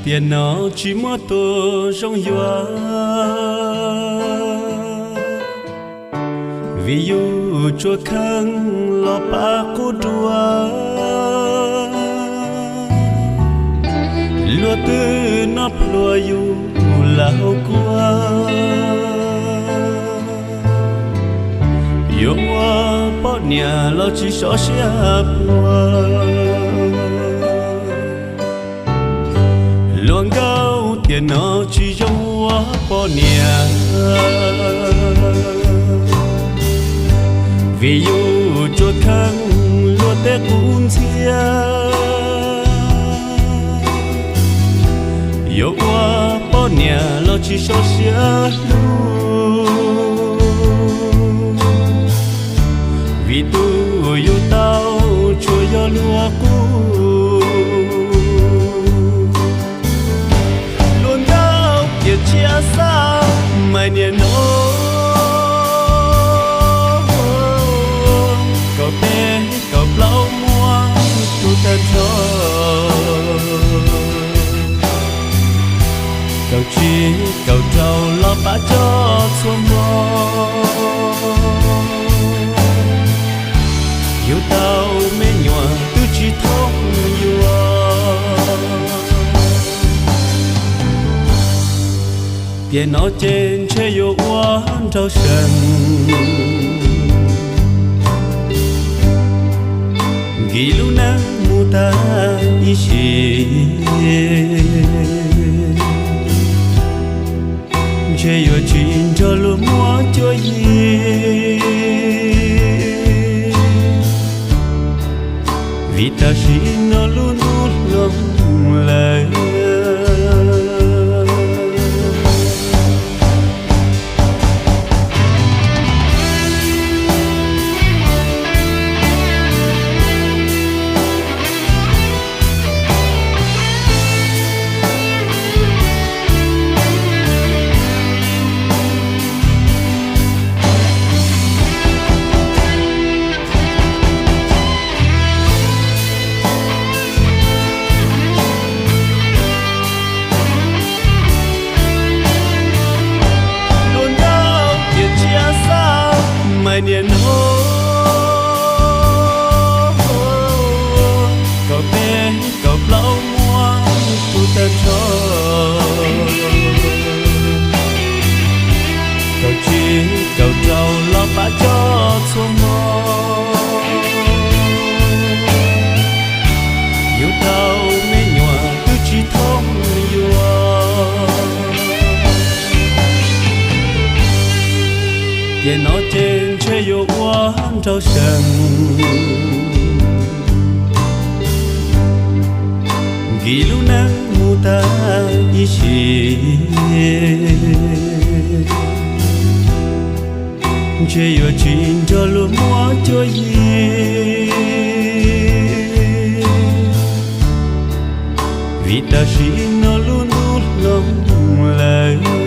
Tiam no tsis muaj tus zoo yuav, vim yus tsuas kheev los pab qub dua. Luag twb noj plhuav yus lawm hauv kua, yuav ua poj niam los tsis sov siab puas. Hluas nkauj tiam no tsis zoo ua poj niam, vim yus tsuas kheev luag tej qub ntxhiab. Yuav ua poj niam los tsis sov siab hlub, vim tus yus tau tsuas yog luag qub. Hluas nkauj tiam tsiaj xaj mais niaj hnub, kaum peb kaum plaub muab tu tag nrho, kaum tsib kaum rau los pab coj txhua hmo. Yus tau me nyuam twb tsis thoob yuav. Tiam no ces ntshe yuav ua nraug seem, nkim lub neej mus tag ib sim. Ntshe yuav tsis nrog luag muaj cuab yig, vim tam sim no lub hnub hloov lawm. Hluas nkauj tiam tsiaj xaj mais niaj hnub, kaum peb kaum plaub muab tu tag nrho, kaum tsib kaum rau los pab coj txhua hmo. Yus tau me nyuam twb tsis thoob yuav. Tiam no ces ntshe yuav ua nraug seem, nkim lub neej mus tag ib sim. Ntshe yuav tsis nrog luag muaj cuab yig, vim tam sim no lub hnub hloov lawm.